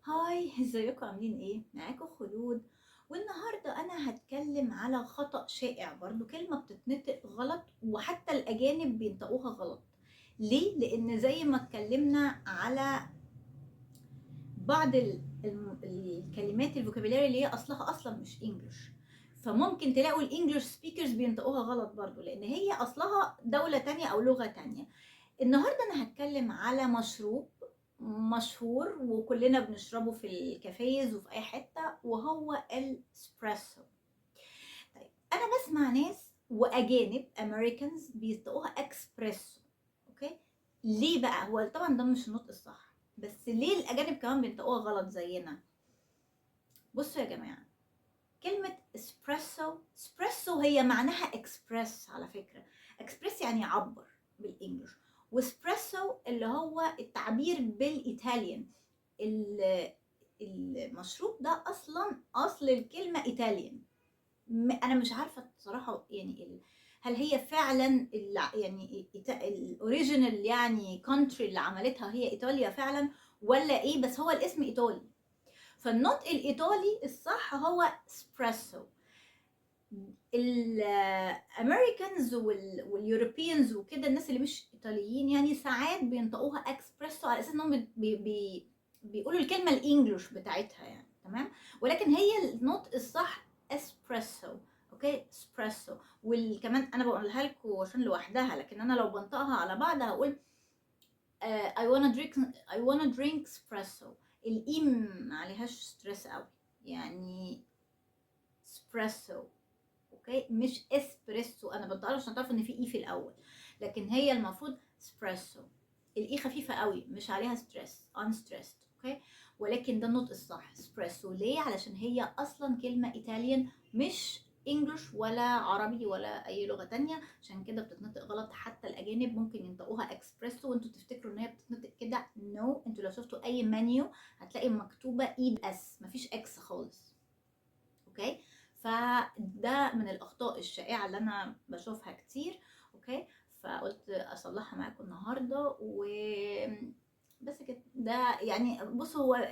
Hi، ازيكم؟ عاملين ايه؟ معاكم خلود. والنهارده انا هتكلم على خطأ شائع، برضو كلمة بتتنطق غلط وحتى الاجانب بينطقوها غلط. ليه؟ لان زي ما اتكلمنا على بعض الكلمات ال vocabulary اللي هي اصلها اصلا مش English، فممكن تلاقوا ال English speakers بينطقوها غلط برضو لان هي اصلها دولة تانية او لغة تانية. النهارده انا هتكلم على مشروب مشهور وكلنا بنشربه في ال cafes وفي اي حتة، وهو الاسبريسو. طيب، انا بسمع ناس واجانب Americans بينطقوها اكسبريسو، okay؟ ليه بقى؟ هو طبعا ده مش النطق الصح، بس ليه الاجانب كمان بينطقوها غلط زينا؟ بصوا يا جماعه، كلمة espresso، espresso هي معناها اكسبريس على فكرة. اكسبريس يعني يعبر بال English، و espresso اللي هو التعبير بال Italian. المشروب ده اصلا اصل الكلمة Italian. انا مش عارفة الصراحة يعني هل هي فعلا يعني ال original يعني country اللي عملتها هي ايطاليا فعلا ولا ايه، بس هو الاسم ايطالي، فالنطق الايطالي الصح هو اسبريسو. ال Americans وال Europeans وكده، الناس اللي مش ايطاليين يعني، ساعات بينطقوها اكسبريسو على اساس انهم بي بي بيقولوا الكلمة ال English بتاعتها يعني، تمام؟ ولكن هي النطق الصح espresso، okay؟ espresso. وكمان انا بقولها لكم عشان لوحدها، لكن انا لو بنطقها على بعض هقول I wanna drink، I wanna drink espresso. ال E ما عليهاش stress قوي، يعني espresso، okay؟ مش اسبريسو. انا بنطقها عشان تعرفوا ان في E في الاول، لكن هي المفروض espresso. ال E خفيفة قوي، مش عليها stress، unstressed، okay؟ ولكن ده النطق الصح اسبريسو. ليه؟ علشان هي اصلا كلمة Italian، مش English ولا عربي ولا اي لغة تانية، عشان كده بتتنطق غلط. حتى الاجانب ممكن ينطقوها اكسبريسو وانتوا تفتكروا ان هي بتتنطق كده. no، انتوا لو شفتوا اي منيو هتلاقي مكتوبة E S، مفيش X خالص، okay؟ فده من الاخطاء الشائعة اللي انا بشوفها كتير، okay؟ فقلت اصلحها معاكم النهارده و بس كده. ده يعني بصوا، هو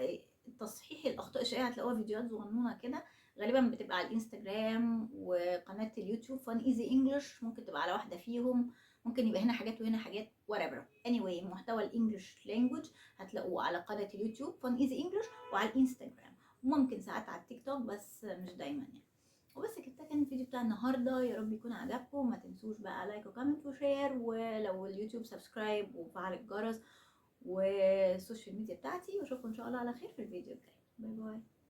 تصحيح الاخطاء الشائعة هتلاقوها فيديوهات صغنونه كده، غالبا بتبقى على الانستجرام وقناة اليوتيوب Fun Easy English، ممكن تبقى على واحدة فيهم، ممكن يبقى هنا حاجات وهنا حاجات، whatever. anyway، محتوى ال English language هتلاقوه على قناة اليوتيوب Fun Easy English وعلى الانستجرام، وممكن ساعات على التيك توك بس مش دايما يعني. وبس كده، كان الفيديو بتاع النهارده، يا رب يكون عجبكم. ما تنسوش بقى like و comment و share، ولو اليوتيوب subscribe وفعل الجرس، وال social media بتاعتي، واشوفكم ان شاء الله على خير في الفيديو الجاي. bye bye.